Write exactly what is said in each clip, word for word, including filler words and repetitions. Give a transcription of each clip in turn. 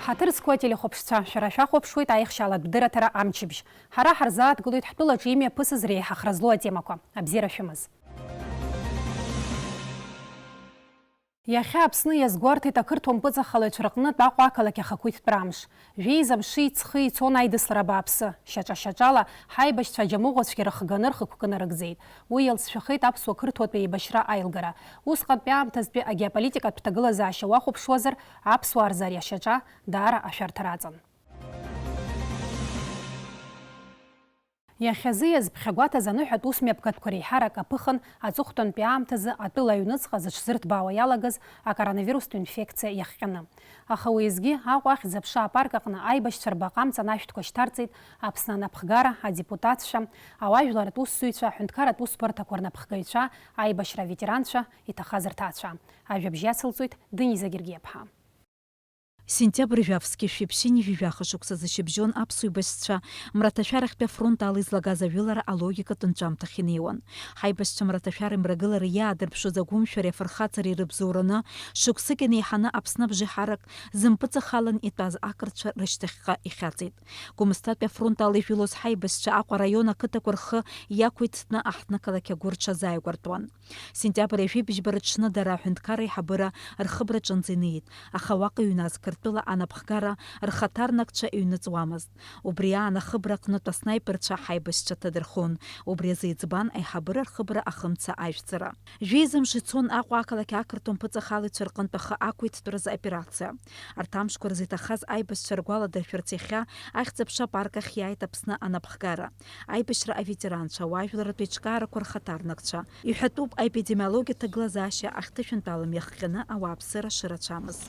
Ҳаҭыр зқәу ателехәаԥшцәа, шәара шәахәаԥшуеит аихшьалатә дырраҭара амчыбжь. Ҳара ҳарзааҭгылоит ҳтәылаҿы имҩаԥысыз реиҳа хра злоу атемақәа. Абзиара шәымаз! Иахьа Аԥсны иазгәарҭеит ақырҭуа мпыҵахалаҩцәа рҟнытә Аҟәа ақалақь ахақәиҭтәра амш. Жәеиза мши ҵхи ицон аидыслара бааԥсы. Шьаҿа-шьаҿала ҳаибашьцәа аџьамыӷәацәгьа рыхганы рхықәкы нарыгӡеит. Уи иалҵшәахеит аԥсуа-қырҭуатә еибашьра аилгара. Усҟантәи аамҭазтәи агеополитикатә ҭагылазаашьа уахәаԥшуазар, аԥсуаа рзы ари ашьаҿа даара ашәарҭара аҵан. Иахьазы иазԥхьагәаҭаз аныҳәатә ус мҩаԥгатәқәа реиҳарак аԥыхын, аҵыхәтәантәи аамҭазы атәыла аҩныҵҟа зыҽзырҭбаауа иалагаз акоронавирустә инфекциа иахҟьаны. Аха уеизгьы Аҟәа ахьӡ-аԥша апарк аҟны аибашьцәа рбаҟа амҵан ашәҭқәа шьҭарҵеит Аԥсны анапхгара, адепутатцәа, ауаажәларратә усзуҩцәа, аҳәынҭқарратә усбарҭақәа рнапхгаҩцәа, аибашьра аветеранцәа, иҭахаз рҭаацәа. Ажәабжь иацылҵоит Дениза Гергиаԥҳа. Сентиабр жәаф зқьи жәшәи ԥшьынҩажәи жәаха шықәса зышьыбжьон аԥсуа еибашьцәа мраҭашәарахьтәи афронт ала излагаз ажәылара алогикатә нҵәамҭахь инеиуан. Ҳаибашьцәа мраҭашәара имрагылара иаадырԥшуаз агәымшәареи афырхаҵареи рыбзоураны, шықәсык инеиҳаны Аԥсны абжеиҳарак зымпыҵахалан итәаз ақырҭцәа рышьҭахьҟа ихьаҵит. Гәымсҭатәи афронт ала ижәылоз ҳаибашьцәа Аҟәа араион ақыҭақәа рхы иақәиҭтәны аҳҭнықалақь агәы рҽазааигәартәуан. Сентиабр ҩажәи быжьба рыҽны дара аҳәынҭқарра аиҳабыра рхыбраҿынӡа инеит, аха уаҟа иҩназ Қырҭтәыла анапхгара рхаҭарнакцәа иҩныҵуамызт. Убри аан ахыбра аҟнытә аснаиперцәа ҳаибашьцәа ҭадырхон, убри азы иӡбан аиҳабыра рхыбра ахымца ажәҵара. Жәеиза мш ицон Аҟәа ақалақь ақырҭуа мпыҵахалаҩцәа рҟынтә ахы ақәиҭтәразы аоперациа. Арҭ амшқәа рзы иҭахаз аибашьцәа ргәаладыршәарц иахьа ахьӡ-аԥша апарк ахь иааит Аԥсны анапхгара, аибашьра аветеранцәа, ауаажәларратә еиҿкаарақәа рхаҭарнакцәа. Иҳәатәуп аепидемиологиатә ҭагылазаашьа ахьҭышәынтәалам иахҟьаны ауааԥсыра шырацәамыз.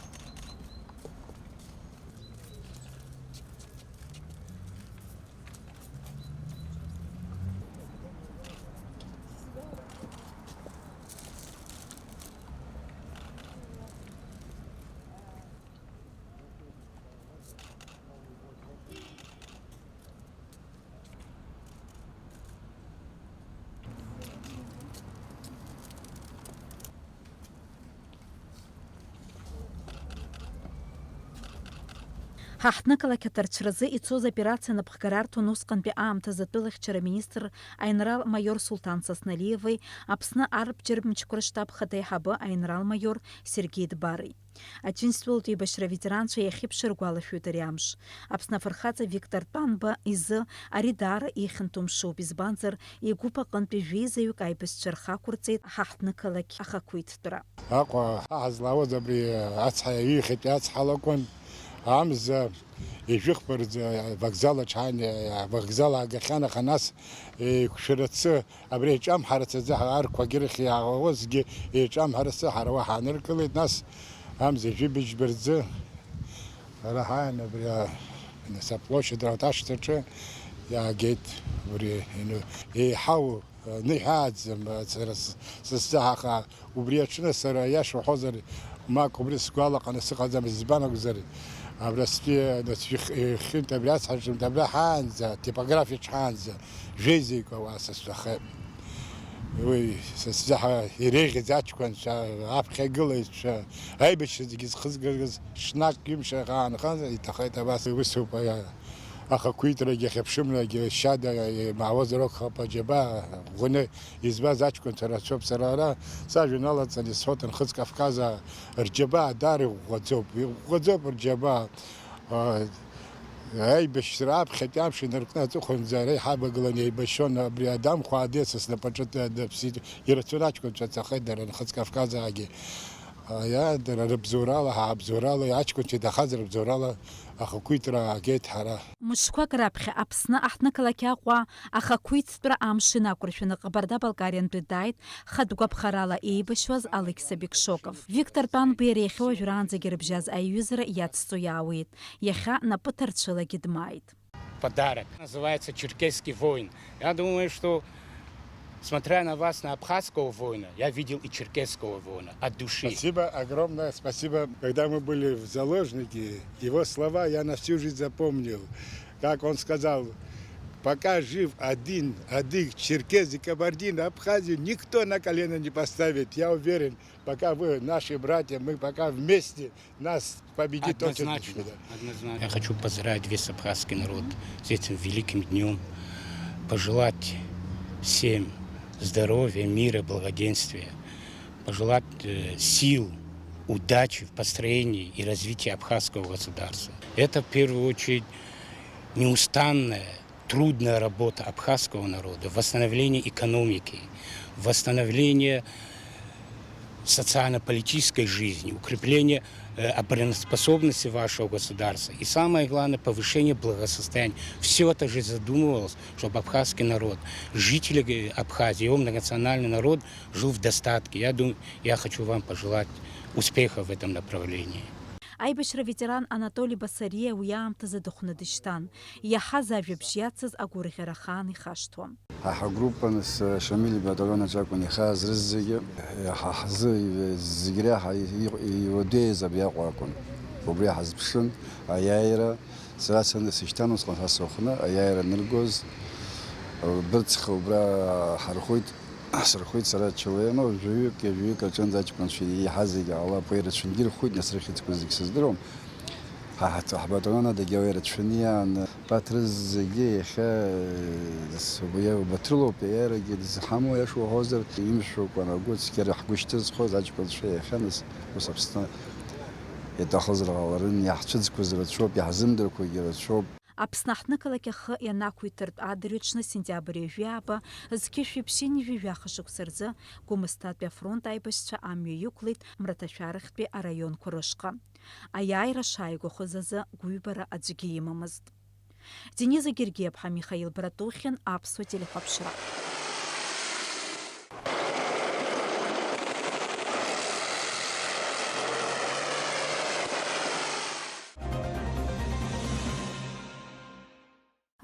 Ҳаҳҭнықалақь аҭарцәразы ицоз аоперациа напхгара арҭон усҟантәи аамҭазы атәылахьчара аминистр аинрал-маиор Сулҭан Сасналиеви Аԥсны арбџьармчқәа рыштаб хада аиҳабы аинрал-маиор Сергеи Дбари. Аџьынџьтәылатә еибашьра аветеранцәа иахьеиԥшу ргәалашәоит ари амш. Аԥсны афырхаҵа Виктор Тәанба изы ари даара ихьанҭоу мшуп, избанзар, игәыԥ аҟынтәи жәеизаҩык аибашьцәа рхы ақәырҵеит ҳаҳҭнықалақь ахақәиҭтәра. Аҟәа ҳа ҳазлаауаз абри ацҳа, ҩыхьатәи ацҳа лакәын, амза ижәыхԥырӡа авокзал аҿы ҳан-, авокзал аагахьан, аха нас еиқәшәарацы Абри еиҿамҳарц азы арқәагьы рахь иаауазгьы еиҿамҳарц ҳара уа ҳааныркылеит, нас амза ҩажәи быжьба рзы ара ҳааин, абри а, нас аплощадь ратә ашҭаҿы иаагеит, абри ину-, еиҳау, а, ныҳәааӡам, а, сара с-, сыззаҳаха. Убри аҽны сара, аиаша уҳәозар, мак убри сгәалаҟаны сыҟаӡамызт, избан акәзар, абрастәи анацәа ихь-, ихьынтә абри ацҳаҿынтә абра ҳаанӡа, атипографиаҿ ҳаанӡа, жәеизаҩык ауаа сасцәахеит. Уи сасцәаҳа иреиӷьыз аҷкәынцәа, аԥхьа игылаҩцәа, аибашьра зегьы зхызгаз ҽнак ҩымш аанхаз иҭахеит абас. Усоуп, аиа-, ахақәиҭрагьы ахьыԥшымрагьы шьада имаауазар акәхап, аџьабаа ӷәӷәаны избаз аҷкәынцәа рацәоуп. Сара ара сажәа налаҵаны исҳәоит, Нхыҵ Кавказаа рџьабаа даара иӷәӷәаӡоуп, иӷәӷәаӡоуп рџьабаа. А, аибашьра аԥхьатәи амш инаркны аҵыхәанӡа ара иҳавагыланы еибашьуан, абри Адам Хәаадиа са снапаҿы д-, дыԥсит, ирацәаны аҷкәынцәа ҵахеит дара Нхыҵ Кавказаагьы. А, иа, дара рыбзоурала, ҳабзоурала, аҷкәынцәа иҭахаз рыбзоурала ахақәиҭра аагеит ҳара. Мышқәак раԥхьа Аԥсны аҳҭнықалақь Аҟәа ахақәиҭтәра амш инақәыршәаны Ҟабарда-Балкариантәи дааит хатә гәаԥхарала еибашьуаз Алықьса Бекшоков. Виктор Тәанбеи иареи иахьа уажәраанӡагьы рыбжьаз аиҩызара иацҵо иаауеит. Иахьа напы ҭарцәылагьы дмааит. Подарок. Называется «Черкесский воин». Я думаю, что, смотря на вас, на абхазского воина, я видел и черкесского воина от души. Спасибо, огромное спасибо. Когда мы были в заложнике, его слова я на всю жизнь запомнил. Как он сказал: Пока жив один адыг, черкес и кабардин, Абхазию никто на колено не поставит, я уверен. Пока вы, наши братья, мы пока вместе, нас победит он. Однозначно, однозначно. Я хочу поздравить весь абхазский народ с этим великим днём, пожелать всем здоровья, мира, благоденствия, пожелать э, сил, удачи в построении и развитии абхазского государства. Это в первую очередь неустанная, трудная работа абхазского народа, восстановление экономики, восстановление социально-политической жизни, укрепление э, обороноспособности вашего государства и, самое главное, повышение благосостояния. Все это же задумывалось, чтобы абхазский народ, жители э, Абхазии, его многонациональный народ жил в достатке. Я думаю, я хочу вам пожелать успехов в этом направлении. Аибашьра ветеран Анатоли Басариа уи аамҭазы дыхәны дышьҭан. Иаҳаз ажәабжь иацыз агәырӷьара ахаан ихашҭуам. Ҳа ҳгруппа, нас, Шамил ибаталион аҿы акәын ихааз рызегьы. Ҳа ҳзы зегь реиҳа иуадаҩыз абри Аҟәа акәын. Убри ҳазԥшын, аиааира. Сара саны сышьҭан усҟан ҳа сыхәны, аиааира аныргоз, бырцх убра ҳархәит, сырхәит сара ачалоема, жәаҩык, ҩажәаҩык аҿынӡа аҷкәынцәа еиҳа зегьы ала, уа ирацәангьы ирхәит, нас рыхьӡқәа зегь сыздыруам. Ҳа ҳаҭ-, ҳбаталион адагьы уа ирацәаны иааны, ԥаҭрыз зегьы иахьа, э, с-, уи Баҭыр лоуп, иаиарагьы дызҳамоу, иаша уҳәозар, имшәакәа, агәы цқьара ҳгәы шьҭызхуаз аҷкәынцәа иахьа, нас, ус Аԥсны иаҭахызар ҟаларын, иаҳцәыӡқәаз рацәоуп, иаҳзымдырқәагьы рацәоуп. Аԥсны аҳҭнықалақь ахы ианақәиҭыртә адырҩаҽны, сентиабр ҩажәи ааба, зқьышәи ԥшьынҩажәи жәаха шықәса рзы, Гәымсҭатәи афронт аибашьцәа амҩа иқәлеит Мраҭашәарахьтәи араионқәа рышҟа. Аиааира шааигәахоз азы гәыҩбара аӡәгьы имамызт. Дениза Гергиаԥҳа, Михаил Братухин, Аԥсуа телехәаԥшра.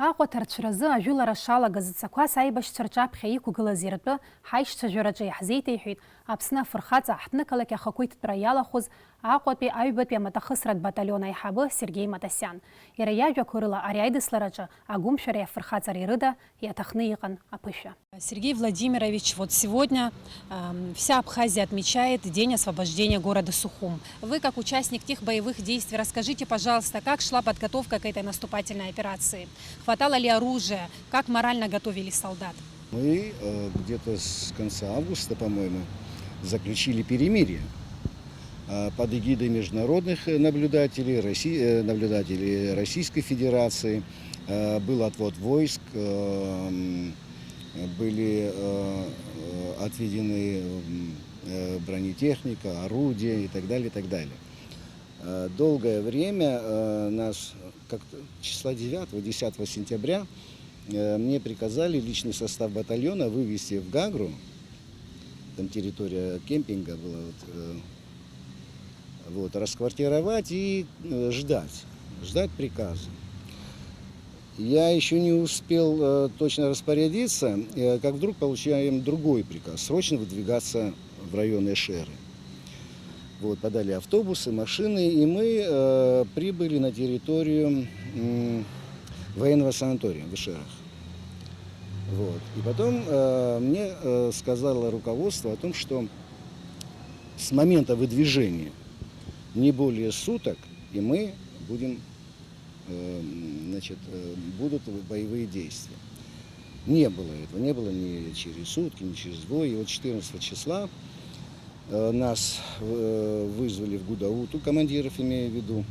Аҟәа аҭарцәразы ажәылара шалагаз цақәас аибашьцәа рҿаԥхьа иқәгылаз иртәы ҳаишьцәажәараҿы иаҳзеиҭеиҳәеит Аԥсны афырхаҵа аҳҭнықалақь ахақәиҭтәра иалахәыз Аҟәатәи аҩбатәи амаҭахысратә баталион аиҳабы Сергеи Матасиан. Иара иажәақәа рыла, ари аидыслараҿы агәымшәареи афырхаҵареи рыда иаҭахны иҟан аԥышәа. Сергей Владимирович, вот сегодня, эм, вся Абхазия отмечает День освобождения города Сухум. Вы, как участник тех боевых действий, расскажите, пожалуйста, как шла подготовка к этой наступательной операции? Хватало ли оружия? Как морально готовились солдаты? Мы, э, где-то с конца августа, по-моему, заключили перемирие, э, под эгидой международных, э, наблюдателей, Росси-, э, наблюдателей Российской Федерации. Э, был отвод войск, э, м, были, э, э, отведены, м, э, бронетехника, орудия и так далее, и так далее. Э, долгое время, э, нас, э, как-то числа девятого, десятого сентября, э, мне приказали личный состав батальона вывести в Гагру, там территория кемпинга была, вот, э, вот, расквартировать и, э, ждать, ждать приказа. Я ещё не успел, э, точно распорядиться, э, как вдруг получаем другой приказ: срочно выдвигаться в район Эшеры. Вот, подали автобусы, машины, и мы, э, прибыли на территорию, м, военного санатория в Эшерах. Вот. И потом, э, мне, э, сказало руководство о том, что с момента выдвижения не более суток, и мы будем, э, значит, э, будут боевые действия. Не было этого, не было ни через сутки, ни через двое. И вот четырнадцатого числа, э, нас, э, вызвали в Гудауту, командиров имею в виду.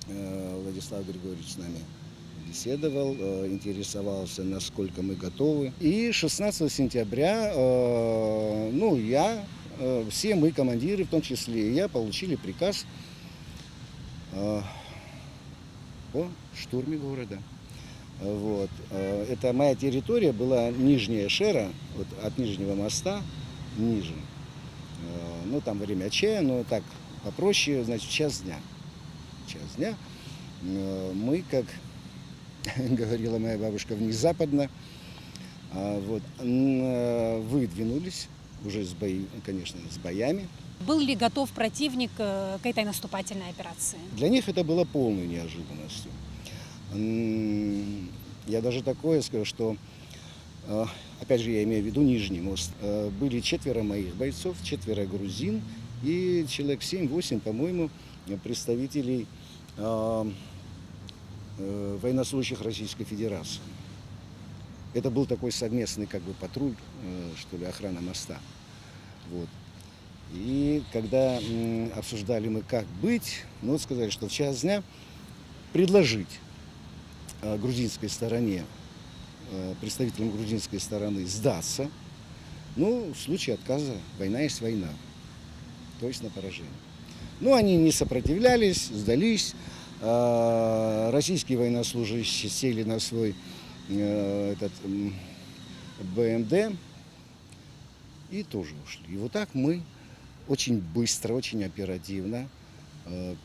Э, Владислав Григорьевич с нами беседовал, э, интересовался, насколько мы готовы. И шестнадцатого сентября, э, ну, я, э, все мы, командиры, в том числе и я, получили приказ, э, о штурме города. Вот. Э, это моя территория была, Нижняя Шера, вот от Нижнего моста ниже. Э, ну, там время отчая, но так попроще, значит, в час дня. В час дня, э, мы, как говорила моя бабушка, внезапно, а, вот, н-, э, выдвинулись уже с бои-, конечно, с боями. Был ли готов противник, э, к этой наступательной операции? Для них это было полной неожиданностью. М, Я даже такое скажу, что, э, опять же, я имею в виду Нижний мост, э, были четверо моих бойцов, четверо грузин и человек семь-восемь, по-моему, представителей, э, э, военнослужащих Российской Федерации. Это был такой совместный как бы патруль, э, что ли, охрана моста. Вот. И когда, м, обсуждали мы, как быть, ну, вот сказали, что в час дня предложить, э, грузинской стороне, э, представителям грузинской стороны сдаться. Ну, в случае отказа война есть война, то есть на поражение. Ну, они не сопротивлялись, сдались. А, российские военнослужащие сели на свой, э, этот, м, Б М Д и тоже ушли. И вот так мы очень быстро, очень оперативно, э,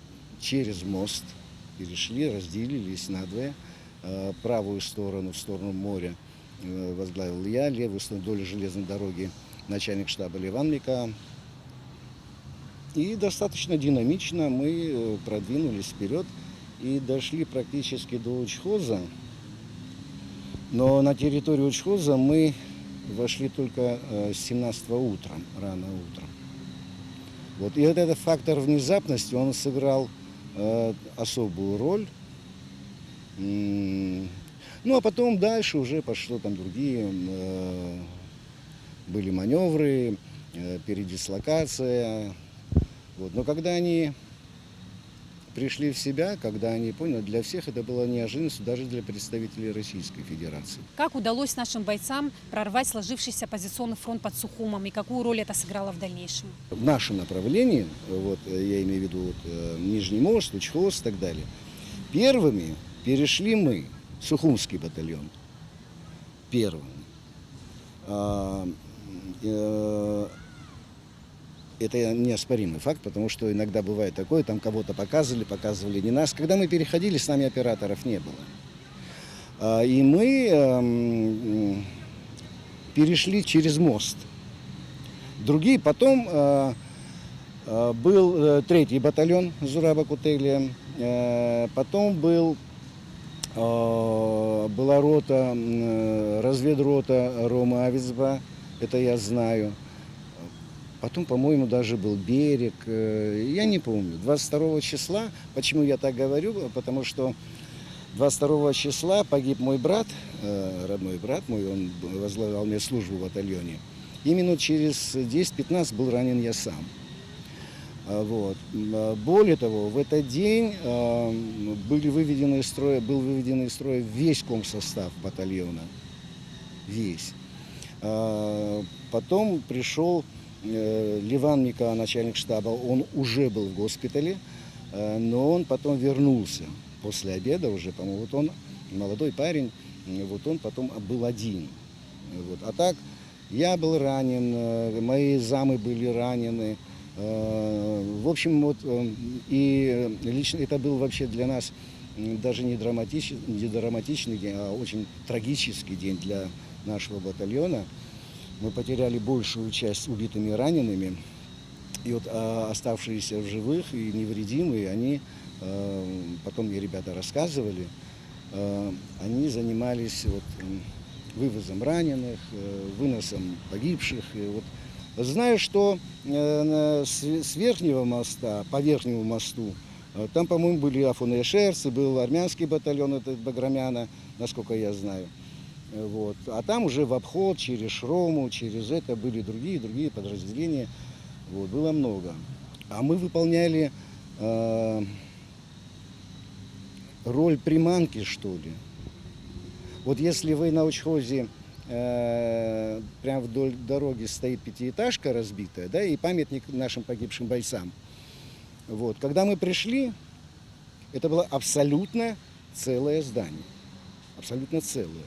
через мост перешли, разделились надвое. Э, правую сторону, в сторону моря, э, возглавил я, левую сторону, вдоль железной дороги, начальник штаба Леван Мика. И достаточно динамично мы, э, продвинулись вперёд и дошли практически до Учхоза. Но на территорию Учхоза мы вошли только, э, с семнадцатого утром, рано утром. Вот. И вот этот фактор внезапности, он сыграл, э, особую роль. М, ну, а потом дальше уже пошло там другие, м, э, были манёвры, э, передислокация. Вот. Но когда они пришли в себя, когда они поняли, для всех это было неожиданностью, даже для представителей Российской Федерации. Как удалось нашим бойцам прорвать сложившийся позиционный фронт под Сухумом и какую роль это сыграло в дальнейшем? В нашем направлении, вот, э, я имею в виду вот, э, Нижний мост, Учхоз и так далее, первыми перешли мы, Сухумский батальон, первым. А, э, это неоспоримый факт, потому что иногда бывает такое, там кого-то показывали, показывали не нас. Когда мы переходили, с нами операторов не было. А, и мы, эм, м, перешли через мост. Другие потом, э, э, был, э, третий батальон Зураба Кутегли, э, потом был, э, была рота, м, э, разведрота Рома Авицба, это я знаю. Потом, по-моему, даже был Берег, э, я не помню. Двадцать второго числа, почему я так говорю, потому что двадцать второго числа погиб мой брат, э, родной брат мой, он б-, возглавлял медслужбу в батальоне. И минут через десять-пятнадцать был ранен я сам. А, вот. М, а, более того, в этот день, а, м, были выведены из строя, был выведен из строя весь комсостав батальона. Весь. А, потом пришёл, э, Леван Мика, начальник штаба, он уже был в госпитале, э, но он потом вернулся после обеда уже, по-моему, вот он, молодой парень, м, вот он потом был один. Вот. А так, я был ранен, э, мои замы были ранены. Э, в общем, вот, э, и лично это был вообще для нас, м, даже не драматич-, не драматичный день, а очень трагический день для нашего батальона. Мы потеряли большую часть убитыми и ранеными. И вот, а, оставшиеся в живых и невредимые, они, э, потом мне ребята рассказывали, э, они занимались вот, м, вывозом раненых, э, выносом погибших. И вот знаю, что, э, на, с, с верхнего моста, по верхнему мосту, э, там, по-моему, были афунешерцы, был армянский батальон, этот Баграмяна, насколько я знаю. Э, вот. А там уже в обход, через Шрому, через это были другие, другие подразделения. Вот. Было много. А мы выполняли, э, роль приманки, что ли. Вот если вы на Учхозе, э, прям вдоль дороги стоит пятиэтажка разбитая, да, и памятник нашим погибшим бойцам. Вот. Когда мы пришли, это было абсолютно целое здание. Абсолютно целое.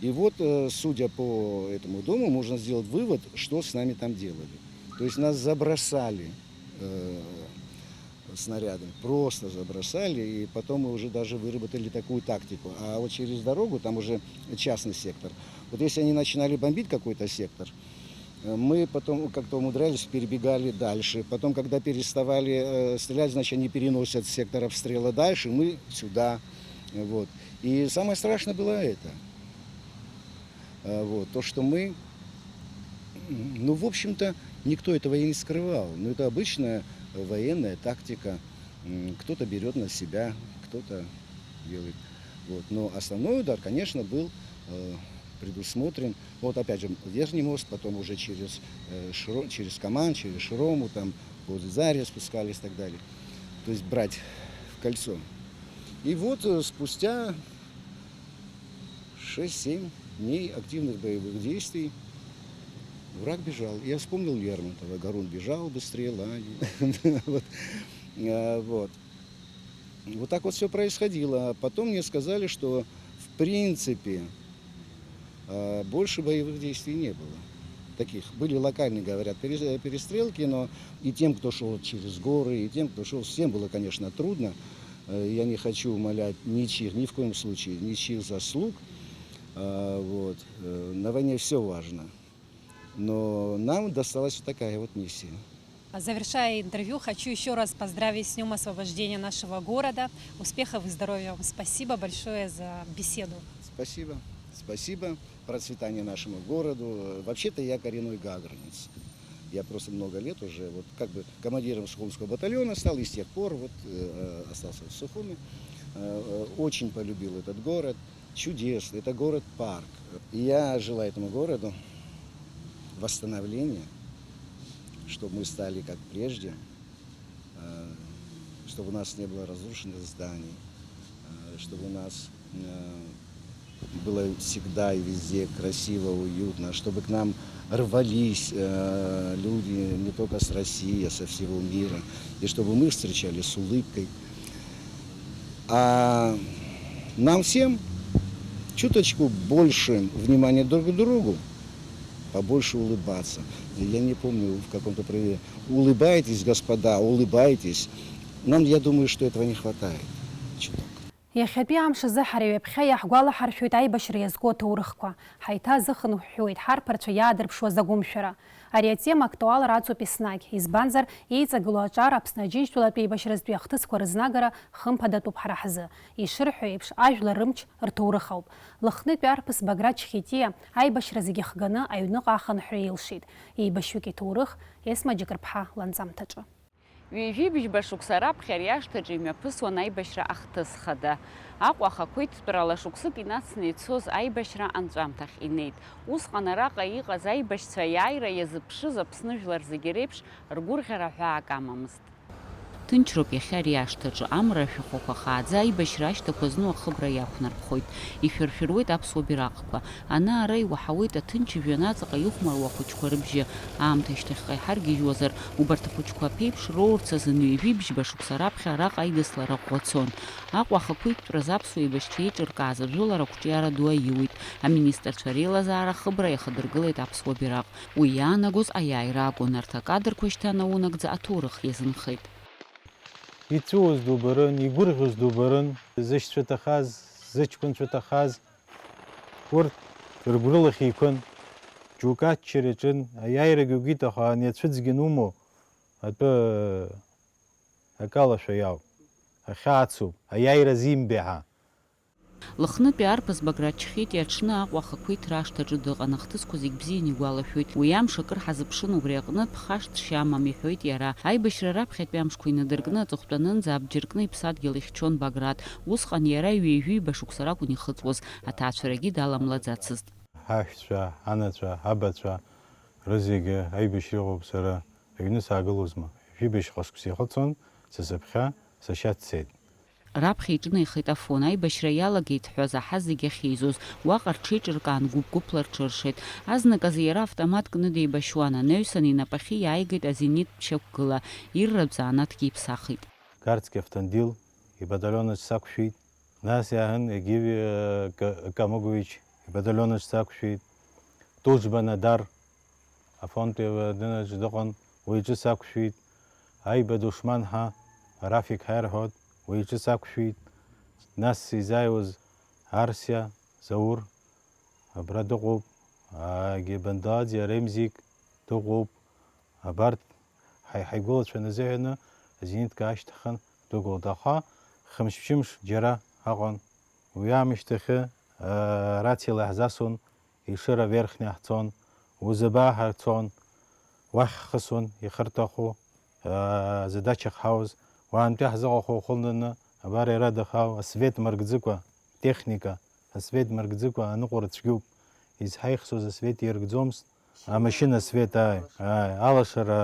И вот, э, судя по этому дому, можно сделать вывод, что с нами там делали. То есть нас забросали, э, снарядами, просто забросали, и потом мы уже даже выработали такую тактику. А вот через дорогу, там уже частный сектор. Вот если они начинали бомбить какой-то сектор, э, мы потом как-то умудрялись, перебегали дальше. Потом, когда переставали, э, стрелять, значит, они переносят сектор обстрела дальше, мы сюда. Вот. И самое страшное было это. А, вот. То, что мы, м, ну, в общем-то, никто этого и не скрывал. Ну, это обычная военная тактика. М, кто-то берёт на себя, кто-то делает. Вот. Но основной удар, конечно, был, э, предусмотрен. Вот опять же, Верхний мост, потом уже через, э, Шро-, через Каман, через Шрому, там, возле Зари спускались и так далее. То есть брать в кольцо. И вот, э, спустя шесть-семь дней активных боевых действий враг бежал. Я вспомнил Лермонтова: «Гарун бежал быстрее ладьи». Вот. Э, вот. Вот так вот всё происходило. А потом мне сказали, что, в принципе, э, больше боевых действий не было. Таких. Были локальные, говорят, перес-, э, перестрелки, но и тем, кто шёл через горы, и тем, кто шёл, всем было, конечно, трудно. Э, я не хочу умалять ничьих, ни в коем случае, ничьих заслуг. А, вот. Э, на войне всё важно. Но нам досталась вот такая вот миссия. Завершая интервью, хочу ещё раз поздравить с Днём освобождения нашего города. Успехов и здоровья вам. Спасибо большое за беседу. Спасибо. Спасибо. Процветания нашему городу. Вообще-то я коренной гагринец. Я просто много лет уже вот как бы командиром Сухумского батальона стал, и с тех пор вот, э, остался в Сухуме. Э, э, очень полюбил этот город. Чудесный, это город-парк. Я желаю этому городу восстановления, чтобы мы стали как прежде, э, чтобы у нас не было разрушенных зданий, э, чтобы у нас, э, было всегда и везде красиво, уютно, чтобы к нам рвались, э, люди не только с России, а со всего мира, и чтобы мы их встречали с улыбкой. А нам всем чуточку больше внимания друг к другу, побольше улыбаться. Я не помню, в каком-то проявлении. Улыбайтесь, господа, улыбайтесь. Нам, я думаю, что этого не хватает. Чуток. Иахьатәи амш азы ҳара ҩаԥхьа иаҳгәалаҳаршәоит аибашьра иазку аҭоурыхқәа. Ҳаиҭазыхынҳәуеит ҳарԥарцәа иаадырԥшуаз агәымшәара. Ари атема актуалра аҵоуп еснагь, избанзар, еиҵагылоу аҿар Аԥсны Аџьынџьтәылатәи еибашьразтәи ахҭысқәа рызнагара хымԥадатәуп ҳара ҳзы. Ишырҳәо еиԥш, ажәлар рымч рҭоурых ауп. Лыхнытәи арԥыс Баграт Чхетиа аибашьра зегьы хганы аҩныҟа ахынҳәра илшеит. Еибашьҩык иҭоурых Есма Џьыкырԥҳа ланҵамҭаҿы. Ҩажәи бжьба шықәса раԥхьа ари ашҭаҿы имҩаԥысуан аибашьра ахҭыс хада. Аҟәа ахақәиҭтәрала шықәсык инацны ицоз аибашьра анҵәамҭахь инеит. Усҟан араҟа иҟаз аибашьцәа аиааира иазыԥшыз Аԥсны жәлар зегьы реиԥш ргәырӷьара ҳәаак амамызт. Ҭынчроуп иахьа ари ашҭаҿы, амра ашәахәақәа хааӡа, аибашьра ашьҭақәа зну ахыбра иақәнарԥхоит. Ишәыршәыруеит аԥсуа бираҟқәа. Ана-ара иуаҳауеит аҭынч жәҩан аҵаҟа ихәмаруа ахәыҷқәа рыбжьы. Аамҭа шьҭахьҟа иҳаргьежьуазар, убарҭ ахәыҷқәа аԥеиԥш роурц азын ҩажәи бжьба шықәса раԥхьа араҟа аидыслара ӷәӷәа цон. Аҟәа ахақәиҭтәразы аԥсуа еибашьцәа еиҿыркааз ажәылара ақәҿиара ду аиуит. Аминистрцәа реилазаара ахыбра иахадыргылеит аԥсуа бираҟ. Уи иаанагоз аиааира акәын, арҭ акадрқәа шьҭа наунагӡа аҭоурых иазынхеит. Иҵәыуаз дубарын, игәырӷьоз дубарын, зышьцәа ҭахаз, зыҷкәынцәа ҭахаз, урҭ ргәрылахь еиқәын. Џьоукы аччара иаҿын, аиааирагьы угеит, аха ани ацәыӡгьы анумоу, атәы акалашәа иауп, ахьаацуп, аиааира зимбеи ҳәа. Лыхнытәи арԥыс Баграт Чхетиа аҽны Аҟәа ахақәиҭра ашҭаҿы дыҟан, ахҭысқәа зегь бзианы игәалашәоит. Уи амш акыр ҳазыԥшын, убри аҟнытә хашҭшьа амам, иҳәоит иара. Аибашьра раԥхьатәи амшқәа инадыркны аҵыхәтәанынӡа абџьар кны иԥсадгьыл ихьчон Баграт. Усҟан иара ҩажәи ҩба шықәса ракәын ихыҵуаз, аҭаацәарагьы даламлаӡацызт. Ҳашәцәа, ҳанацәа, ҳабацәа рызегьы аибашьра ыҟоуп, сара аҩны саагылозма. Ҩажәи бжьҟа шықәса ихыҵуан, са сыԥхьа сашьа дцеит. Раԥхьа иҿынеихеит Афон, аибашьра иалагеит ҳәа заҳаз зегьы ахьеизоз, уаҟа рҽеиҿыркаан гәыԥ-гәыԥла рҽыршеит. Азныказы иара автомат кны деибашьуан, анаҩсан инапахьы иааигеит азениттә шьақәгыла, ирратә занааҭгьы иԥсахит. Гарцкиа Автандил ибаталион аҿы сақәшәеит, нас иаҳәын Егиви, э, Ка-, Камыгәович ибаталион аҿы сақәшәеит, Тужба Надар Афонтәи адынаҿ дыҟан, уи иҿы сақәшәеит. Аиба Душманҳа Рафик ҳәа иарҳәоит, уи иҿы сақәшәеит. Нас изааиуаз Арсиа Заур абра дыҟоуп, егьи Бандалаӡиа Ремзик дыҟоуп. Абарҭ ҳаи-, ҳаигәылацәа назыҳәаны азенитка аашьҭыхын дыҟоуп. Аха хымш-ԥшьымш џьара аҟан. Уи аамышьҭахьы, аа, рациала иаҳзасуан, Ешыра Верхниа ҳцон, Узыба ҳцон, уахь ҳхысуан, иахьырҭаху, аа, задача ахьҳауз, уаантәи ҳзыҟаху ахәылнаны, абар иара дахау, асвет мыркӡыкәа, техника, асвет мыркӡыкәа аныҟәара цәгьоуп, изҳаихсуаз асвет иркӡомызт, амашьына асвет, ааи, ааи, алашара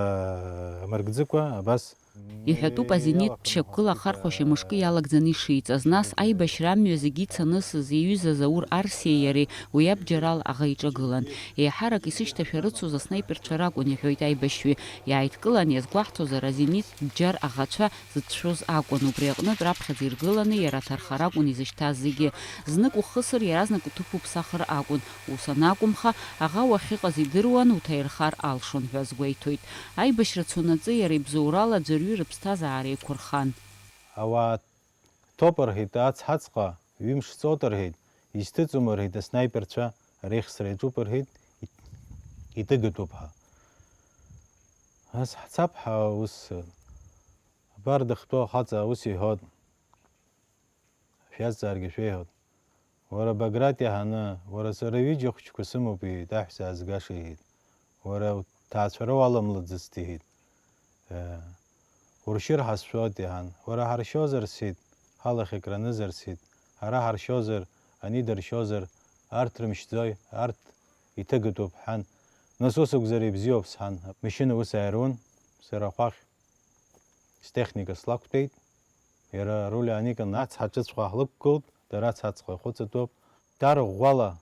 мыркӡыкәа, абас. Иҳәатәуп азениттә шьақәгыла ахархәашьа мышкы иалагӡаны ишиҵаз, нас аибашьра амҩа зегьы ицанысыз иҩыза Заур Арсиеи иареи уи абџьарала аӷа иҿагылан. Еиҳарак исышьҭашәарыцоз аснаиперцәа ракәын, иҳәоит аибашьҩы. Иааидкылан иазгәаҳҭозар, азениттә бџьар аӷацәа зыцәшәоз акәын, убри аҟнытә раԥхьаӡа иргыланы иара аҭархара акәын изышьҭаз зегьы. Знык ухысыр, иаразнак уҭыԥ уԥсахыр акәын, ус анакәымха, аӷа уахьыҟаз идыруан, уҭаирхар алшон ҳәа азгәеиҭоит. Аибашьра цонаҵы иара ибзоурала аӡәырҩы рыԥсҭазаара еиқәырхан. Ауаа ҭоуп рҳәеит ацҳаҵәҟьа, ҩымш ҵоуп рҳәеит, изҭыҵуам рҳәеит аснаиперцәа, реихсра иаҿуп рҳәеит, ит-, иҭыгатәуп ҳәа. Ас ҳцап ҳәа ус, абар дыхтәоу ахаҵа ус иҳәоит, шәиазҵааргьы шәеиҳәоит. Уара Баграт иаҳаны, уара сара ҩыџьа хәыҷқәа сымоуп, иҳәеит, аҳәса аазгаша, иҳәеит. Уара уҭаацәара уаламлаӡацт, иҳәеит. Э, уршьыр ҳазшәоит, иҳәан. Уара ҳаршьозар, сҳәеит, ҳалахь акранызар, сҳәеит. Ҳара ҳаршьозар, ани дыршьозар, арҭ рымшьӡои, арҭ иҭыгатәуп, ҳҳәан. Нас ус акәзар ибзиоуп, сҳәан. Машьына ус ааирун, сара ахәахь стехника слақәтәеит. Иара аруль ааникылан, ацҳа аҿыҵәҟьа ҳлықәгылт, дара ацҳаҵәҟьа ихәыҵатәоуп. Дара ӷәӷәала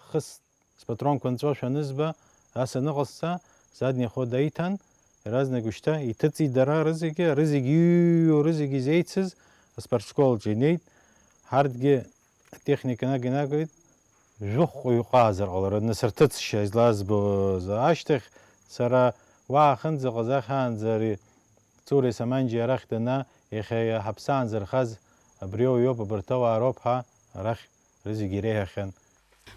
хыс спатронқәа нҵәошәа анызба, ас аныҟасҵа, задни ход аиҭан, иаразнак ушьҭа иҭыҵит дара рызегьы, рызегьы иҩу, рызегьы изеицыз аспортшколаҿы инеит. Ҳарҭгьы атехника нагинагоит, жәохәҟа иҟазар ҟаларын, нас рҭыҵшьа излазбоз ашьҭахь, сара уа ахынӡаҟаз ахаанӡа ари Цуреи Саманџьеи арахь дана, иахьа ҳаԥсаанӡа рхаз абри ауаҩоуп, абарҭ ауаа роуп ҳәа арахь рызегьы иреиҳәахьан.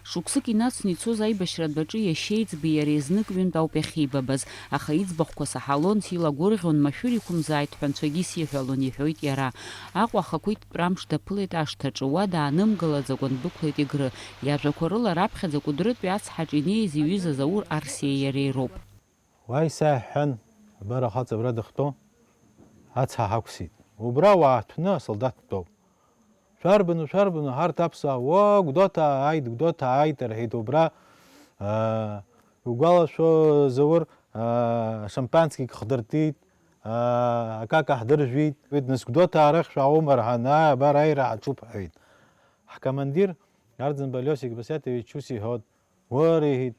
Шықәсык инацны ицоз аибашьра адәаҿы иашьеиҵби иареи знык-ҩынтә ауп иахьеибабаз, аха иӡбахәқәа саҳалон, силагәырӷьон, машәыр иқәымзааит ҳәа анцәагьы сиҳәалон, иҳәоит иара. Аҟәа ахақәиҭтәра амш даԥылеит ашҭаҿы, уа даанымгылаӡакәа дәықәлеит Егры. Иажәақәа рыла раԥхьаӡа Кәыдрытәи ацҳаҿы инеиз иҩыза Заур Арсиеи иареи роуп. Уааи, сааи ҳҳәан, абар ахаҵа абра дыхтәоу, ацҳа ҳақәсит. Убра уааҭәны асолдаҭ дтәоуп. Шәарбану, шәарбану, ҳарҭ аԥсуаа, оо, Гәдоуҭа ааит, Гәдоуҭа ааит, рҳәеит, убра, аа, иугәалашәо, Заур, аа, шампанскик хдыртит, аа, акака ҳдыржәит, рҳәеит, нас Гәдоуҭа арахь шәааума, рҳәан, аа, абар аира ҳаҿуп, рҳәеит. Ҳкомандир Арӡынба Лиосик Басиаҭович ус иҳәот, уара, иҳәеит,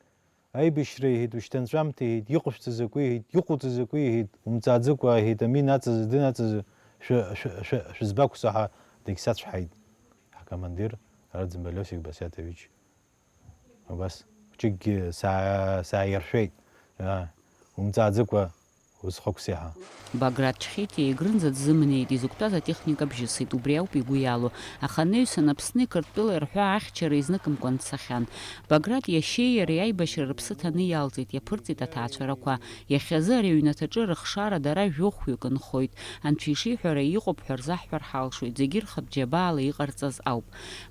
аибашьра, иҳәеит, ушьҭанҵәамҭа, иҳәеит, иҟашәҵа закәи, иҳәеит, иҟауҵа закәи, иҳәеит, умҵааӡыкәа, иҳәеит, амин аҵазы, дын аҵазы шәы-, шәы-, шәы-, шәызбақәсаҳа, дагьсацәҳаит ҳкомандир Арӡынба Лиосик Басиаҭович. Убас, хәҷыкгьы саа-, сааиршәеит, аа, умҵааӡыкәа узхықәсеи ҳәа. Баграт Чхеҭиа Егрынӡа дзымнеит, изықәтәаз атехника бжьысит, убри ауп игәы иалоу. Аха анаҩсан Аԥсни Қырҭтәылеи рҳәаа ахьчара изныкымкәан дцахьан. Баграт иашьеи иареи аибашьра рыԥсы ҭаны иалҵит, иаԥырҵит аҭаацәарақәа. Иахьазы ари аҩнаҭаҿы рыхшара дара жәохәҩык нхоит. Анцәа ишиҳәара иҟоуп ҳәа рзаҳҳәар ҳалшоит, зегьы рхатә џьабаала иҟарҵаз ауп.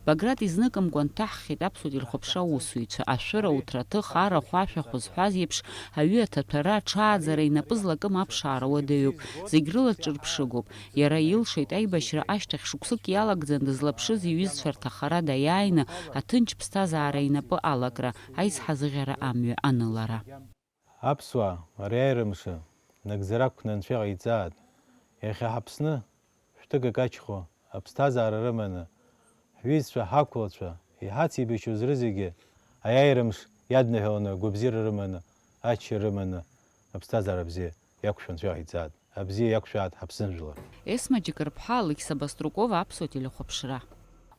Баграт изныкымкәан дҭаҳхит аԥсуа телехәаԥшра аусзуҩцәа, ашәыра, уҭраҭых, арахә, ашәахә зҳәаз еиԥш, аҩы аҭаҭәара, аҽааӡара, инапы злакым аԥшаара уадаҩуп, зегь рыла дҿырԥшыгоуп. Иара илшеит аибашьра ашьҭахь шықәсык иалагӡан дызлаԥшыз иҩызцәа рҭахара даиааины, аҭынч ԥсҭазаара инапы алакра, аизҳазыӷьара амҩа анылара. Аԥсуаа, ари аирамши нагӡара ақәкны Анцәа иҟаиҵааит. Иахьа ҳАԥсны шәҭыгак ачхо, аԥсҭазаара рыманы, ҳҩызцәа, ҳақәлацәа, иҳацеибашьуаз рызегьы аиааирамш иадныҳәаланы агәабзиара рыманы, ачча рыманы, аԥсҭазаара бзиа иақәшәо Анцәа иҟаиҵааит. Абзиа иақәшәааит ҳаԥсыжәлар. Есма Џьыкырԥҳа, Алықьса Баструкова, аԥсуа телехәаԥшра.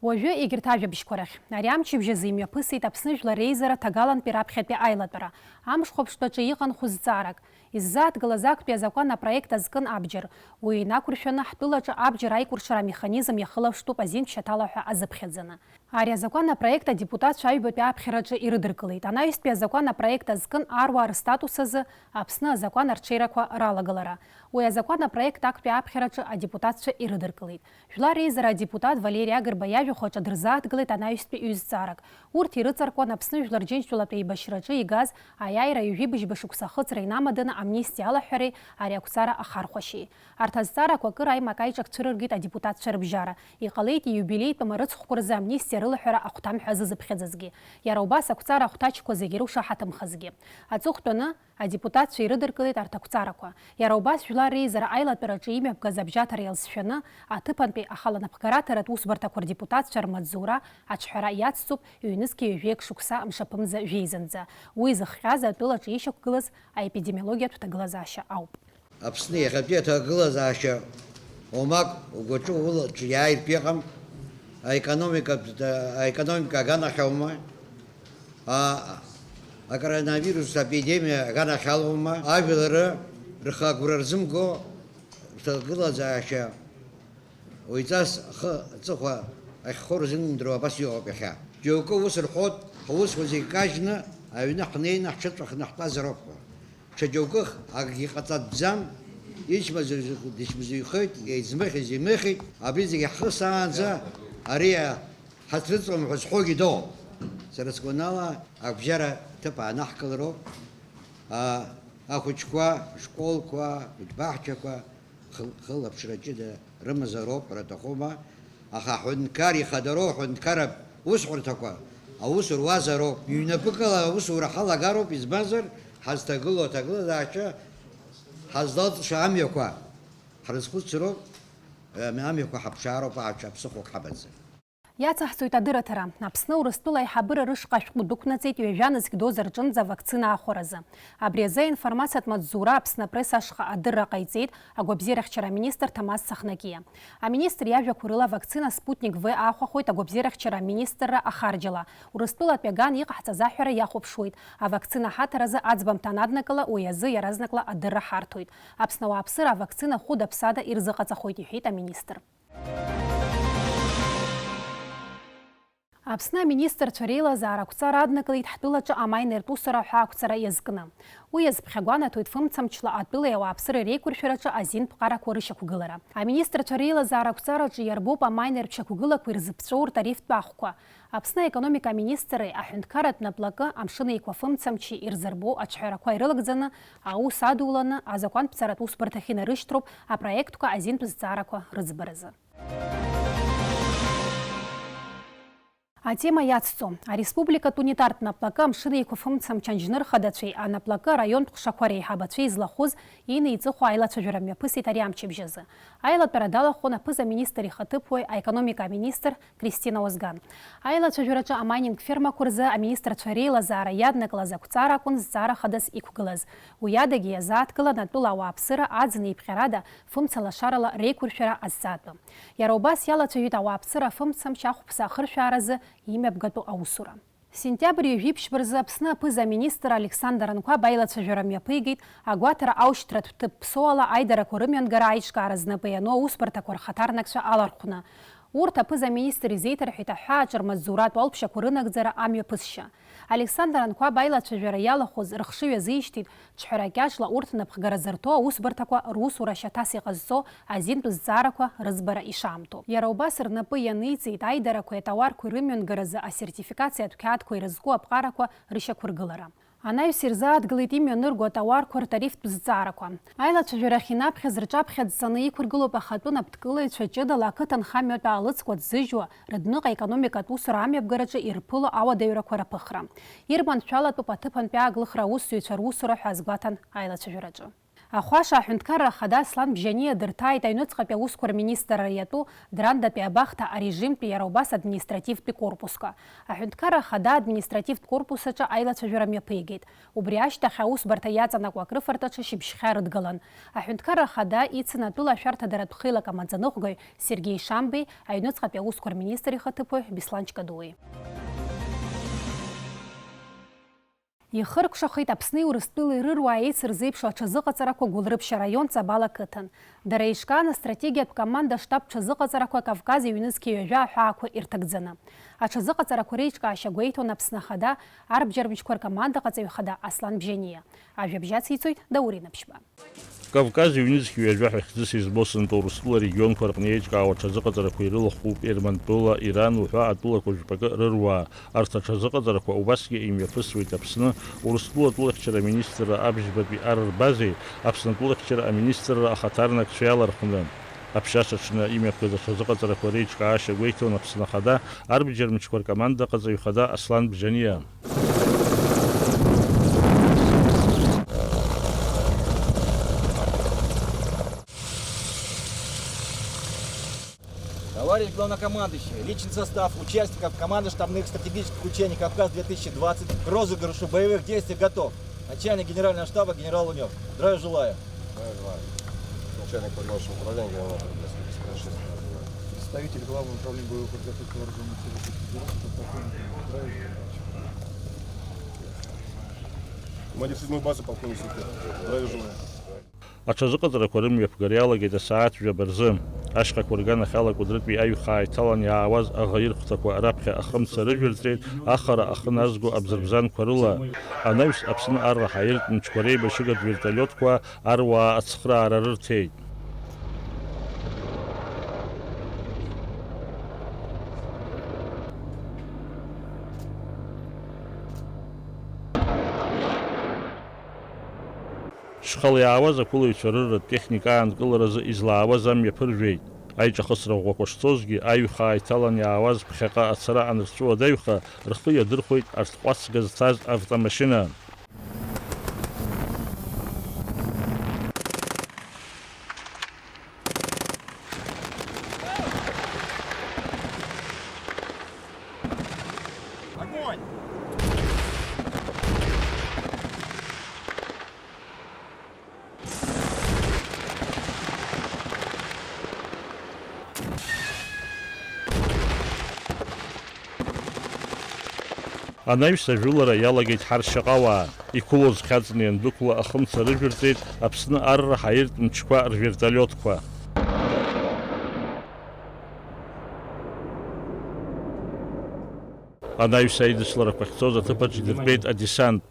Уажәы егьырҭ ажәабжьқәа рахь. Ари амчыбжь азы имҩаԥысит Аԥсны Жәлар Реизара ҭагалантәи раԥхьатәи аилатәара. Амш хәаԥштәаҿы иҟан хәызҵаарак. Иззааҭгылаз актәи азакәан апроект азкын абџьар. Уи инақәыршәаны ҳтәылаҿы абџьар аикәыршара амеханизм иахылаԥштәуп азин ԥшьаҭала ҳәа азыԥхьаӡаны. Ари азакәан апроект адепутатцәа аҩбатәи аԥхьараҿы ирыдыркылеит. Анаҩстәи азакәан апроект азкын аруаа рстатус азы Аԥсны азакәан арҽеирақәа ралагалара. Уи азакәан апроект актәи аԥхьараҿы адепутатцәа ирыдыркылеит. Жәлар реизара адепутат Валери Агрба иажәахә аҿы дырзааҭгылеит анаҩстәи ҩ-зҵаарак. Урҭ ирыҵаркуан Аԥсны Жәлар Џьынџьтәылатә еибашьраҿы игаз аиааира ҩажәи быжьба шықәса ахыҵра инамаданы амнистиа алаҳәареи ари ақәҵара ахархәашьеи. Арҭ азҵаарақәа акыр аимак-аиҿак цәырыргеит адепутатцәа рыбжьара. Иҟалеит ииубилеитә амарыцхәқәа рзы амнистиа рылаҳәара ахәҭам ҳәа зызыԥхьаӡазгьы. Иара убас ақәҵара ахәҭаҷқәа зегьы рушаҳаҭымхазгьы. Аҵыхәтәаны, адепутатцәа ирыдыркылеит арҭ ақәҵарақәа. Иара убас Жәлар реизара аилатәараҿы имҩаԥгаз абжьаҭара иалзшәаны, аҭыԥантәи ахаланапхгараҭаратә усбарҭақәа рдепутатцәа рмаҵзура аҿҳәара иацҵоуп ҩнызқьи ҩажәеи шықәса мшаԥымза жәеизанӡа. Уи зыхҟьаз атәылаҿы ишьақәгылаз аепидемиологиатә ҭагылазаашьа ауп. Аԥсны иахьатәи аҭагылазаашьа уамак угәаҿы улаҿ иааиртә иҟам, аекономикатә, аекономика аганахь аума, а, акоронавирус апидемиа аганахь алоума, ажәлар рхы агәра рзымго рҭагылазаашьа уаҩҵас ахы аҵыхәа ахьхоу рзымдыруа абас иҟоуп иахьа. Џьоукы ус рҳәоит, ҳусқәа зегь кажьны аҩны ҳнеины ҳҽыҵәахны ҳтәазароуп ҳәа. Ҽа џьоукых акгьы ҟаҵатәӡам, ичмазаҩ дычмазаҩхеит, иӡмыхьыз имыхьит, абри зегьы ҳхысаанӡа ари ҳацрыҵуам ҳәа зҳәогьы дыҟоуп. Сара сгәанала, абжьара ҭыԥ аанаҳкылароуп, а, ахәыҷқәа, ашколқәа, ахәыҷбаҳчақәа, хы-, хылаԥшра ҷыда рымазароуп ҳәа рҭахума, аха аҳәынҭқар ихадароу аҳәынҭқарратә усҳәарҭақәа аус руазароуп. Ҩнапыкала аусура ҳалагароуп, избанзар, ҳазҭагылоу аҭагылазаашьа ҳазлалҵша амҩақәа ҳрызхәыцроуп, ам-, амҩақәа ҳаԥшаароуп, аҽа ԥсыхәак ҳамаӡам. Иацаҳҵоит адырраҭара. Аԥсны Урыстәыла аиҳабыра рышҟа ашәҟәы дәықәнаҵеит ҩажәа нызқь доза рҿынӡа авакцина аахәаразы. Абри азы аинформациатә маҵзура Аԥсны апресс ашҟа адырра ҟаиҵеит агәабзиарахьчара аминистр Ҭамаз Цахнакиа. Аминистр иажәақәа рыла, авакцина Спутник В аахәахоит агәабзиарахьчара аминистрра ахарџьала. Урыстәылатәи аган иҟаҳҵаз аҳәара иахәаԥшуеит авакцина ҳаҭаразы аӡбамҭа анаднакыла, уи азы иаразнакла адырра ҳарҭоит. Аԥсны ауааԥсыра авакцина хәыда-ԥсада ирзыҟаҵахоит, иҳәеит аминистр. Аԥсны аминистрцәа реилазаара ақәҵара аднакылеит ҳтәылаҿы амайнертә усура ҳәа ақәҵара иазкны. Уи иазԥхьагәанаҭоит фымцамчла атәылеи ауааԥсыреи реиқәыршәараҿы азинтә ԥҟарақәа рышьақәгылара. Аминистрцәа реилазаара ақәҵараҿы иарбоуп амайнертә шьақәгылақәа ирзыԥҵәоу ртарифтә ахәқәа. Аԥсны аекономика аминистрреи аҳәынҭқарратә наплакы амшын еиқәа фымцамчи ирзырбо аҿҳәарақәа ирылагӡаны, аус адуланы, азакәантә ԥҵаратә усбарҭахь инарышьҭроуп апроектқәа азинтә зҵаарақәа рыӡбаразы. Атема иацҵо, ареспубликатә унитартә наплакы амшын еиқәа фымцамч анџьныр хадацәеи анаплакы араионтә ҟәшақәа реиҳабацәеи злахәыз инеиҵыху аилацәажәара мҩаԥысит ари амчыбжь азы. Аилатәара далахәын аԥыза-министр ихаҭыԥуаҩ, аекономика аминистр Кристина Озган. Аилацәажәараҿы амайнинг фермақәа рзы аминистрцәа реилазаара иаднакылаз ақәҵара акәын зҵаара хадас иқәгылаз. Уи адагьы иазааҭгылан атәыла ауааԥсыра аӡын еиԥҟьарада фымца лашарала реиқәыршәара азҵаатәы. Иара убас иалацәажәеит ауааԥсыра афымцамч ахәԥса ахыршәааразы имҩаԥгатәу аусура. Сентиабр ҩажәи ԥшьба рзы Аԥсны аԥыза-министр Александр Анқәаб аилацәажәара мҩаԥигеит агәаҭара аушьҭратә ҭыԥ ԥсоуала аидарақәа рымҩангара аиҿкаара знапы иану аусбарҭақәа рхаҭарнакцәа алархәны. Урҭ аԥыза-министр изеиҭарҳәеит аҳәааҿ рмаҵзуратә алԥшьақәа рынагӡара амҩаԥысшьа. Александр Анқәаб аилацәажәара иалахәыз рыхшыҩ азишьҭит, ҿҳәара кьаҿла урҭ напхгара зырҭо аусбарҭақәа русура шьаҭас иҟазҵо азинтә зҵаарақәа рыӡбара ишаамҭоу. Иара убас рнапы ианиҵеит аидарақәеи атауарқәеи рымҩангаразы асертификациатә қьаадқәа ирызку аԥҟарақәа рышьақәыргылара. Анаҩс ирзааҭгылеит имҩанырго атауарқәа ртарифтә зҵаарақәа. Аилацәажәарахь инаԥхьаз рҿаԥхьа дҵаны иқәыргылоуп ахатәы напҭкылаҩцәа ҷыдала ақыҭанхамҩатә аалыҵқәа ҭзыжьуа, рыдныҟа аекономикатә усура амҩаԥгараҿы ирԥыло ауадаҩрақәа рыԥыхра. Ирманшәалатәуп аҭыԥантәи ааглыхра аусзуҩцәа русура ҳәа азгәаҭан аилацәажәараҿы. Ахәаша аҳәынҭқарра ахада Аслан Бжьаниа дырҭааит аҩныҵҟатәи аусқәа рминистрра иатәу Драндатәи абахҭа арежимтәи, иара убас административтәи корпусқәа. Аҳәынҭқарра ахада административтә корпус аҿы аилацәажәара мҩаԥигеит. Убри ашьҭахь аусбарҭа иаҵанакуа акрыфарҭаҿы шьыбжьхьа рыдгалан. Аҳәынҭқарра ахада ицын атәыла ашәарҭадаратә хеилак амаӡаныҟәгаҩ Сергеи Шамбеи, аҩныҵҟатәи аусқәа рминистр ихаҭыԥуаҩ Беслан Ҷкадуи. Ихыркәшахеит Аԥсни Урыстәылеи рыруаа еицырзеиԥшу аҽазыҟаҵарақәа Гәылрыԥшь араион Ҵабал ақыҭан. Дара еиҿкааны астратегиатә команда штаб ҽазыҟаҵарақәа Кавказ ҩнызқьи ҩажәа аҳәаақәа ирҭагӡаны. Аҽазыҟаҵарақәа реиҿкаашьа гәеиҭон Аԥсны Ахада арбџьармчқәа ркомандаҟаҵаҩ хада Аслан Бжьаниа. Ажәабжь ациҵоит Даур Инаԥшьба. Кавказ ҩнызқь ҩажәа ҳәа хьӡыс измоу Сынтәа Урыстәыла арегионқәа рҟны еиҿкаау аҽазыҟаҵарақәа ирылахәуп Ермантәыла, Иран уҳәа атәылақәа жәпакы рыруаа. Арҭ аҽазыҟаҵарақәа убасгьы имҩаԥысуеит Аԥсны, Урыстәыла атәылахьчара аминистрра абжьбатәи ар рбазеи, Аԥсны атәылахьчара аминистрра ахаҭарнакцәеи алархәны. Аԥшьаша аҽны имҩаԥгаз аҽазыҟаҵарақәа реиҿкаашьа гәеиҭон Аԥсны Ахада арбџьармчқәа ркомандаҟаҵаҩ хада Аслан Бжьаниа. Товарищ главнокомандующий, личный состав участников команды штабных стратегических учений «Кавказ две тысячи двадцать» к розыгрышу боевых действий готов. Начальник генерального штаба генерал Лунёв. Здравия желаю. Здравия желаю. Начальник по главному управлению генерал Лунёв. Представитель главного управления боевой подготовки вооружённых сил Российской Федерации, подполковник Здравия желаю. Командир седьмой базы, полковник Сухин. Здравия желаю. Аҽазыҟаҵарақәа рымҩаԥгара иалагеит асааҭ жәаба рзы. Ашьхақәа рганахьала Кәыдрытәи аҩхаа иҭалан иаауаз аӷа ирхәҭақәа раԥхьа ахымца рыжәырҵеит, ахара ахы назго абзырбзанқәа рыла. Анаҩс Аԥсны арра ҳаиртә мчқәа реибашьыгатә вертолиотқәа аруаа ацхраара рырҭеит. Шьхала иаауаз ақәылаҩцәа рырратә техника аанкыларазы излаауаз амҩа ԥыржәеит. Аиҿахысра ӷәӷәақәа шцозгьы, аҩхаа иҭалан иаауаз ԥхьаҟа ацара анырҵәуадаҩха, рхы иадырхәеит арҭҟәацга зҭаз автомашьына. Анаҩс ажәылара иалагеит ҳаршьаҟауаа. Иқәылоз хьаҵны иандәықәла ахымца рыжәырҵеит Аԥсны арра ҳаиртә мчқәа рвертолиотқәа. Анаҩс аидысларақәа ахьцоз аҭыԥаҿ идыртәеит адесант.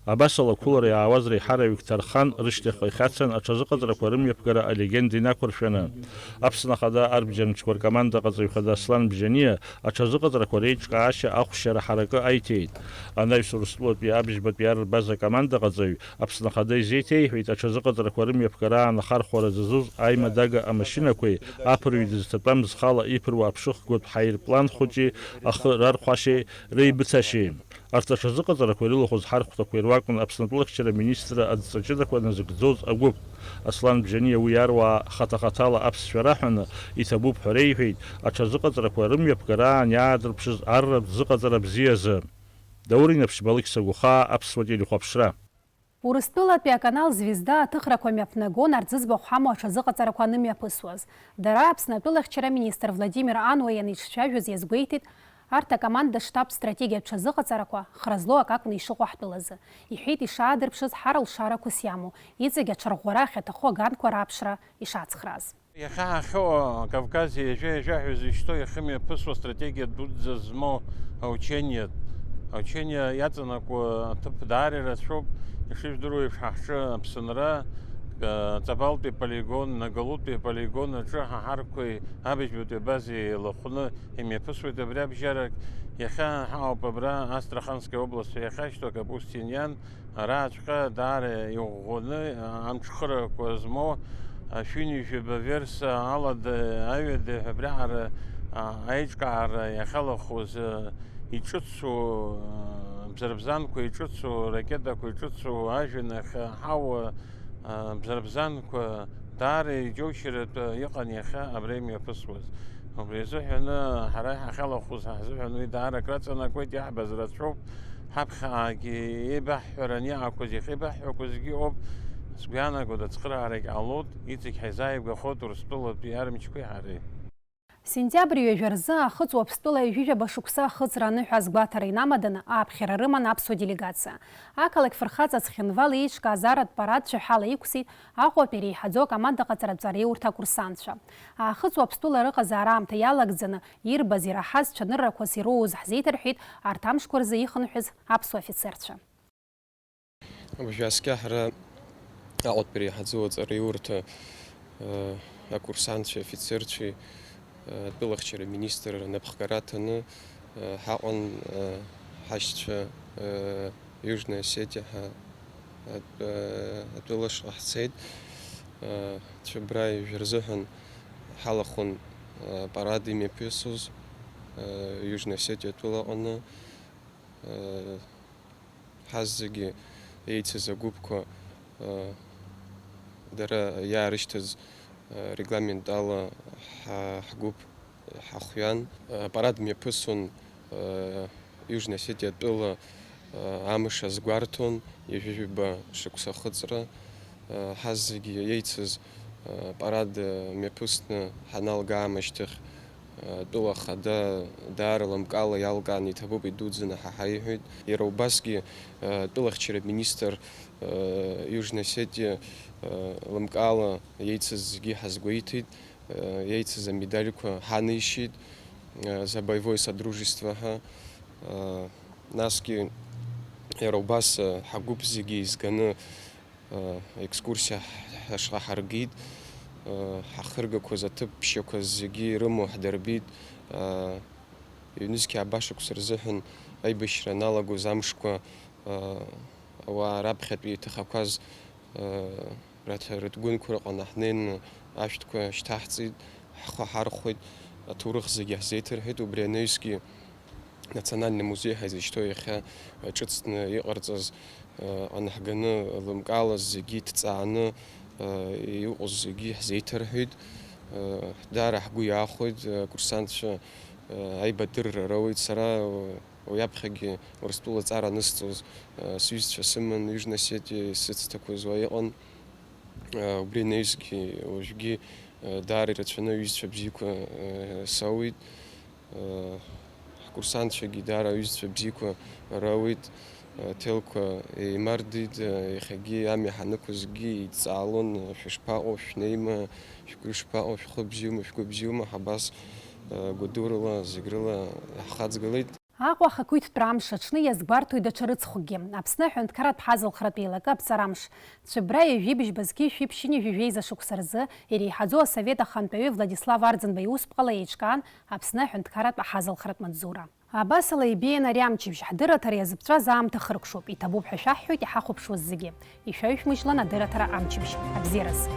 Абасала ақәылара иаауаз реиҳараҩык Ҭархан рышьҭахьҟа ихьацан аҽазыҟаҵарақәа рымҩаԥгара алегенда инақәыршәаны. Аԥсны Ахада арбџьармчқәа ркомандаҟаҵаҩ хада Аслан Бжьаниа аҽазыҟаҵарақәа реиҿкаашьа ахәшьара ҳаракы аиҭеит. Анаҩс Урыстәылатәи абжьбатәи ар рбаза акомандаҟаҵаҩ Аԥсны Ахада изеиҭеиҳәеит аҽазыҟаҵарақәа рымҩаԥгара аан ахархәара зызуз аимадага амашьынақәеи аԥырҩ дызҭатәамыз хала иԥыруа аԥшыхәгатә ҳаирплан хәыҷи ахы рархәашьеи реибыҭашьеи. Арҭ аҽазыҟаҵарақәа ирылахәыз ҳархәҭақәа ируакын Аԥсны атәылахьчара аминистрра адҵа ҷыдақәа назыгӡоз агәыԥ. Аслан Бжьаниа уи аруаа хаҭа-хаҭала аԥсшәа раҳәаны, иҭабуп ҳәа реиҳәеит, аҽазыҟаҵарақәа рымҩаԥгара аан иаадырԥшыз арратә зыҟаҵара бзиазы. Даур Инаԥшьба, Алықьса Гәахаа, Аԥсуа телехәаԥшра. Урыстәылатәи аканал Звезда аҭыхрақәа мҩаԥнагон арӡы змахә ҳамоу аҽазыҟаҵарақәа анымҩаԥысуаз. Дара Аԥсны атәылахьчара министр Владимир Ануа ианеиҿцәажәоз иазгәеиҭеит, арҭ акоманда штаб стратегиатә ҽазыҟаҵарақәа хра злоу акы акәны ишыҟоу ҳтәылазы. Иҳәеит, ишаадырԥшыз ҳар лшарақәас иамоу, иҵегь аҽарӷәӷәара ахьаҭаху аганқәа раԥшра ишацхрааз. Иахьа ҳахьоу Кавказ ҩажәа ҩажәа ҳәа изышьҭоу иахьымҩаԥысуа стратегиа дуӡӡа змоу аучениа, аучениа иаҵанакуа аҭыԥ даара ирацәоуп. Ишыжәдыруа еиԥш, ҳа ҳҿы Аԥсынра, Ҵабалтәи аполигон, Нагалутәи аполигон аҿы ҳаҳарқәеи абыжьбатәи абазеи еилахәны имҩаԥысуеит абри абжьарак. Иахьа ҳаауп абра Астраханская область ҳәа иахьашьҭоу Капустиниан. Араҵәҟьа даара иӷәӷәаны амҽхырақәа змоу ашәи ҩажәи жәаба верс алада, аҩада ҳәа абриаҟара аиҿкаара иахьалахәыз иҿыцу, бзарбзанқәа иҿыцу, ракетақәа иҿыцу, ажәҩан ахь аҳауа бзарбзанқәа даара иџьоушьаратәы иҟан иахьа абра имҩаԥысуаз. Убри азыҳәаны ҳара иҳахьалахәыз ҳзыҳәан уи даара акраҵанакуеит, иаҳбаз рацәоуп. Ҳаԥхьаҟагьы еибаҳҳәараны иҟақәаз, иахьеибаҳҳәақәазгьы ыҟоуп. Сгәы иаанагоит, ацхыраарагь ҟалоит, иҵегь ҳаизааигәахоит Урыстәылатәи армчқәеи ҳареи. Сентиабр ҩажәа рзы Аахыҵ Уаԥстәыла ҩажәижәаба шықәса ахыҵра аныҳәа азгәаҭара инамаданы ааԥхьара рыман аԥсуа делегациа. Ақалақь фырхаҵа Цхинвал еиҿкааз арратә парад цәаҳәала иқәсит Аҟәатәи иреиҳаӡоу акомандаҟаҵаратә ҵараиурҭа акурсантцәа. Аахыҵ Уаԥстәыла рыҟазаара аамҭа иалагӡаны ирбаз, ираҳаз, цәаныррақәас ироуз ҳзеиҭарҳәеит арҭ амшқәа рзы ихынҳәыз аԥсуа афицерцәа. Уажәы аскьаҳара Аҟәатәи реиҳаӡоу аҵараиурҭа, э, акурсантцәеи афицерцәеи, э, атәылахьчара министр анапхгара ҭаны, э, ҳаҟан, э, ҳашьцәа, э, Южная Осетиа ҳәа атә-, э, атәылашҟа ҳцеит. Э, Цәыббра ҩажәа рзыҳәан ҳалахәын, э, парад имҩаԥысуаз, э, Южная Осетиа атәылаҟны. Э, Ҳазегьы еицыз агәыԥқәа, э, дара иаарышьҭыз, э, регламент ала ҳа-, ҳгәыԥ ҳахҩан. Апарад мҩаԥысуан, э, Южная Осетиа атәыла, э, амш азгәарҭон, ҩажәижәаба шықәса ахыҵра. Э, ҳазегьы еицыз, э, апарад, э, мҩаԥысны ҳаналга аамышьҭахь, Атәыла ахада даара лымкаала иалкаан, иҭабуп, идуӡӡаны ҳа ҳаиҳәеит. Иара убасгьы, атәылахьчара министр, Южная Осетиа, лымкаала иеицыз зегьы ҳазгәеиҭеит, иеицыз амедальқәа ҳанеишьеит, за боевое содружество ҳәа. Насгьы иара убас ҳагәыԥ зегьы еизганы, Екскурсиа ҳашҟа ҳаргеит, ҳахыргақәаз аҭыԥ ԥшьақәа зегьы ирымоу ҳдырбеит. Ҩнызқьи ааба шықәса рзыҳәан аибашьра аналагоз амшқәа, ауаа раԥхьатәи иҭахақәаз, раҭ-, рытгәынқәа рыҟаны ҳнеины ашәҭқәа шьҭаҳҵеит, ҳхы ҳархәеит, аҭоурых зегьы ҳзеиҭарҳәеит, убри анаҩсгьы Национальный музеи ҳәа изышьҭоу иахьа ҿыцны иҟарҵаз, ы, анаҳганы, лымкаала зегьы ҭҵааны, ы, иҟоу зегьы ҳзеиҭарҳәеит. Ы, даара ҳгәы иаахәеит, ы, акурсантцәа, ы, аибадырра роуеит. Сара, ы, уи аԥхьагьы Урыстәыла аҵара анысҵоз, ы, сҩызцәа сыман, Южной Осетиа сыцҭақәаз уа иҟан. Ы, убри анаҩсгьы уажәгьы, ы, даара ирацәаны аҩызцәа бзиақәа, ы, соуеит. Ҳкурсантцәагьы даара аҩызцәа бзиақәа роуеит, аҭелқәа еимардеит, иахьагьы амҩа ҳанықәызгьы еидҵаалон, шәышԥаҟоу, шәнеима, шәгәы шԥаҟоу, шәхы бзиоума, шәгәы бзиоума, ҳабас гәадурала, зегь рыла иаҳхаҵгылеит. Аҟәа ахақәиҭтәра амш аҽны иазгәарҭоит даҽа рыцхәыкгьы, Аԥсны аҳәынҭқарратә ҳазалхратә еилакы аԥҵарамш. Цәыббра ҩажәи бжьба зқьи шәи ԥшьынҩажәи жәеиза шықәса рзы иреиҳаӡоу асовет ахантәаҩы Владислав Арӡынба иусԥҟала еиҿкаан Аԥсны аҳәынҭқарратә аҳазалхратә маҵзура. Абасала ибеиан ари амчыбжь, ҳдырраҭара иазыԥҵәаз аамҭа хыркәшоуп, иҭабуп ҳәа шәаҳҳәоит иҳахәаԥшуаз зегьы. Ишәаҩшәмыжьлан адырраҭара амчыбжь. Абзиараз!